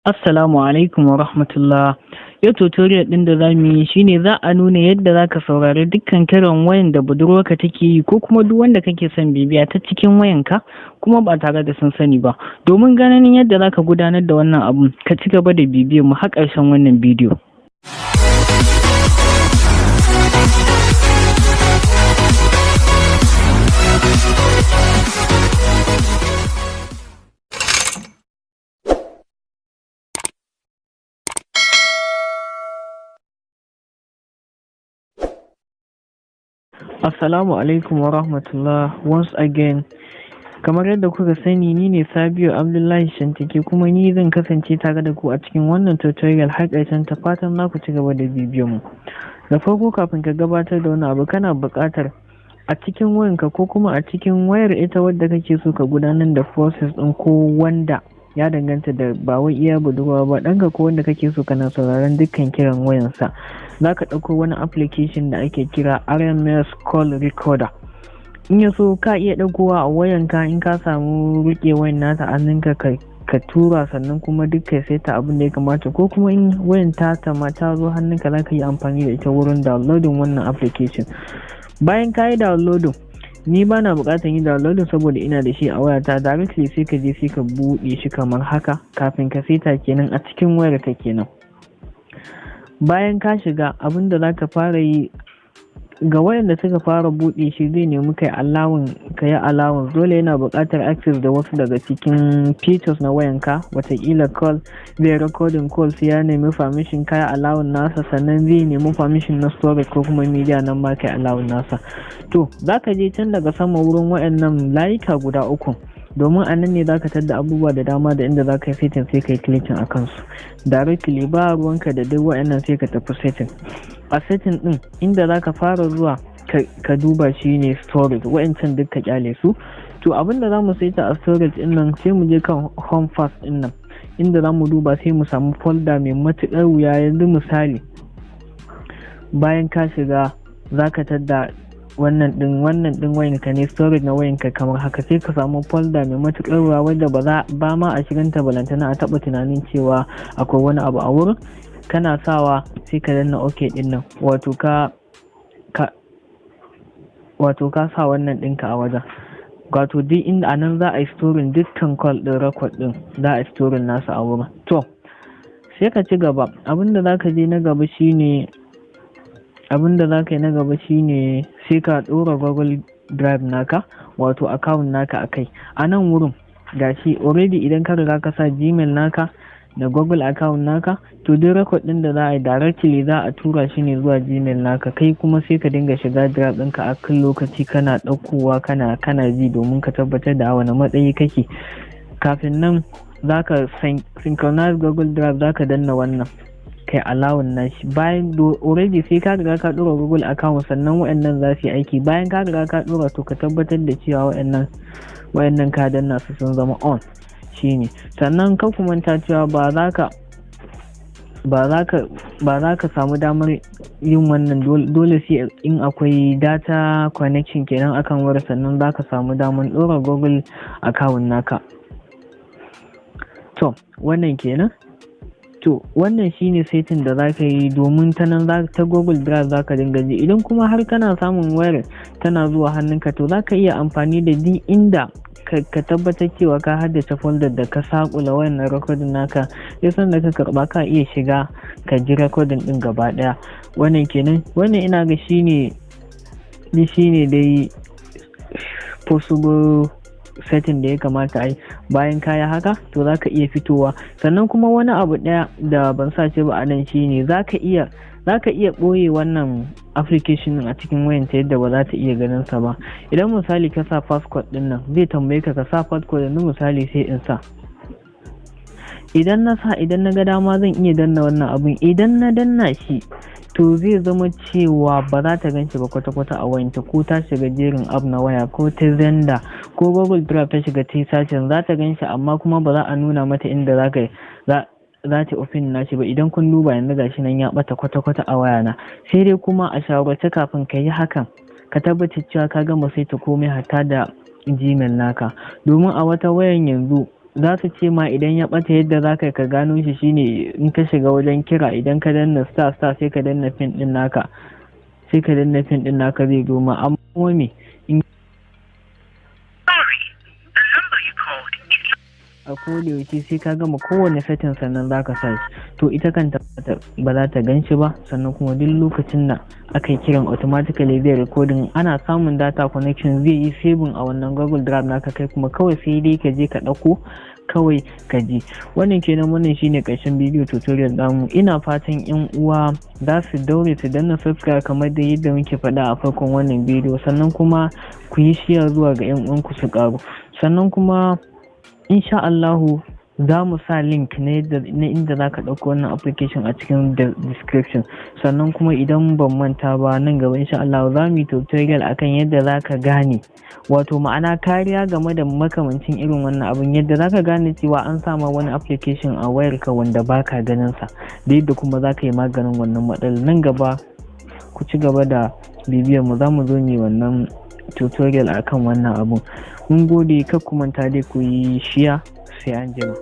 Assalamu alaikum wa rahmatullah. Yau tutorial ɗin da za mu yi shine za a nuna yadda za ka saurari dukkan kiran wayan da budurwarka take yi ko kuma duk wanda kake son bibiya ta cikin wayanka, kuma ba tare da sun sani ba. Domin ganin yadda za ka gudanar da wannan abun, ka ci gaba da bibiyar mu har ƙarshen wannan bidiyo. Assalamu alaikum wa rahmatullah once again. Kamar yadda kuka sani, ni ne Sabiu Abdullahi Shantake, kuma ni zan kasance tare da ku a cikin wannan tutorial har ƙarshen ta. Fatan za ku ci gaba da bibiyar mu. Da farko, kafin ka gabatar da wani abu, kana buƙatar a cikin wayanka ko kuma a cikin wayar ita wadda kake so ka gudanar da process ɗin, ko wanda ya danganta da ba wai iya budurwa ba, ɗanka ko wanda kake so kana sauraron dukkan kiran wayansa, za ka ɗauko wani application da ake kira RMS Call Recorder. In ya so, ka iya ɗaukowa a wayanka in ka samu riƙe wayan nata hannunka, ka tura, sannan kuma duk ka saita abin da ya kamata, ko kuma in wayan ta ma ta zo hannunka, za ka yi amfani da ita wurin downloading wannan application. Bayan ka yi downloading, ni ba na buƙatar yi downloading saboda ina da shi a wayata directly, sai ka je sai ka buɗe shi kamar haka kafin ka saita kenan a cikin wayarka kenan. Bayan ka shiga, abin da za ka fara yi, ga wayanda suka fara buɗe shi, zai nemi kai allowing, ka yi allowance. Dole yana buƙatar access da wasu daga cikin features na wayanka. Watakila call, zai recording call, sai ya nemi permission, ka yi allowing nasa. Sannan zai nemi permission na storage ko kuma media, nan ma kai allowing nasa. To, za ka je can daga sama wurin wayannan layuka guda uku, domin a nan ne za ka tadda abubuwa da dama da inda za ka yi setting. Sai ka yi clicking a kansu directly, ba ruwanka da duk wayannan, sai ka tafi setting. A setting din, inda za ka fara zuwa ka duba shi ne storage. Wayancan duk ka kyale su. To, abinda za mu saita a storage din nan, sai mu je kan home first din nan, inda za mu duba, sai mu samu folder mai matuƙar wuya. Yanzu misali, bayan ka shiga, za ka tadda wannan din wayanka ne, storage na wayanka kamar haka. Sai ka samu folder mai matuƙar wuya wadda ba za ba ma a shiganta, balantana a taɓa tunanin cewa akwai wani abu a wurin. Kana sawa, sai ka danna OK din nan, wato ka sa wannan ɗinka a wajen. Wato duk inda a nan za a yi storing dukkan call ɗin, record ɗin za a yi storing nasa a wurin. To, sai ka ci gaba. Abinda za ka je na gaba shine, abinda za ka yi na gaba shine sai ka ɗora Google Drive naka, wato account naka a kai. A nan wurin gashi already, idan ka riga ka sa Gmail naka da Google account naka, to duk record ɗin da za a yi, directly za a tura shi ne zuwa Gmail naka. Kai kuma sai ka dinga shiga Drive ɗinka a kan lokaci, kana ɗaukowa, kana ji, domin ka tabbatar da a wani matsayi kake. Kafin nan, za ka synchronize Google Drive, za ka danna wannan, kai allowing nashi. Bayan already sai ka riga ka ɗora Google account, sannan waɗannan za su yi aiki. Bayan ka riga ka ɗora, to ka tabbatar da cewa waɗannan ka danna su sun zama on, shine. Sannan ka ku manta cewa ba za ka samu damar yin wannan, dole sai in akwai data connection kenan akan wayar, sannan za ka samu damar ɗora Google account naka. To, wannan kenan. To, wannan shine setting da za ka yi, domin ta nan ta Google Drive za ka dinga ji. Idan kuma har kana samun wayar tana zuwa hannunka, to za ka iya amfani da duk inda ka tabbatar cewa ka haddace folder da ka sakula wayannan recording naka, sai sanda ka karba, ka iya shiga ka ji recording din gaba daya. Wannan kenan. Wannan ina ga shine ni shine dai possible setting da ya kamata a yi. Bayan kaya haka, to za ka iya fitowa. Sannan kuma wani abu ɗaya da ban sa ce ba a nan shine za ka iya ɓoye wannan application a cikin wayan ta yadda ba za ta iya ganin sa ba. Idan misali ka sa passcode din nan, zai tambaye ka ka sa passcode. Yanzu misali sai in sa. Idan na sa, idan na ga dama, zan iya danna wannan abun. Idan na danna shi, to zai zama cewa ba za ta ganshi ba kwata-kwata a wayanta. Ko ta shiga jerin app na waya, ko ta Xender, ko Google Drive ta shiga ta searching, za ta ganshi, amma kuma ba za a nuna mata inda za ka za ta open nashi ba. Idan kun duba yanzu, gashi nan ya bata kwata-kwata a wayana. Sai dai kuma a shawarce, kafin ka yi hakan, ka tabbatar cewa ka gama saita komai, hatta da Gmail naka, domin a wata wayan yanzu Za su ce ma idan ya ɓata, yadda za ka gano shi shine in ka shiga wajen kira, idan ka danna star star, sai ka danna pin ɗin naka, sai ka danna pin ɗin naka, zai zo ma. Amma kuma me in Sorry, the number you called is a koda yaushe sai ka gama kowane setting sannan za ka sa shi. To, ita kanta ba za ta gan shi ba. Sannan kuma duk lokacin da aka yi kiran, automatically zai recording. Ana samun data connection, zai yi saving a wannan Google Drive naka. Kai kuma kawai sai dai ka je ka ɗauko kawai ka ji. Wannan kenan. Wannan shine ƙarshen bidiyo tutorial namu. Ina fatan yan uwa za su daure su danna subscribe kamar da yadda muke faɗa a farkon wannan bidiyo. Sannan kuma ku yi share zuwa ga yan uwanku su ƙaru. Sannan kuma insha Allahu za mu sa link na inda za ka ɗauko wannan application a cikin description. Sannan kuma idan ban manta ba, nan gaba insha Allah za mu yi tutorial akan yadda za ka gane, wato ma'ana kariya game da makamancin irin wannan abun, yadda za ka gane cewa an sama wani application a wayarka wanda baka ganin sa, da yadda kuma za ka yi maganin wannan matsalar. Nan gaba ku ci gaba da bibiyar mu, za mu zo mu yi wannan tutorial akan wannan abun. Mun gode. Kar ku manta dai ku yi share. Sai an jima.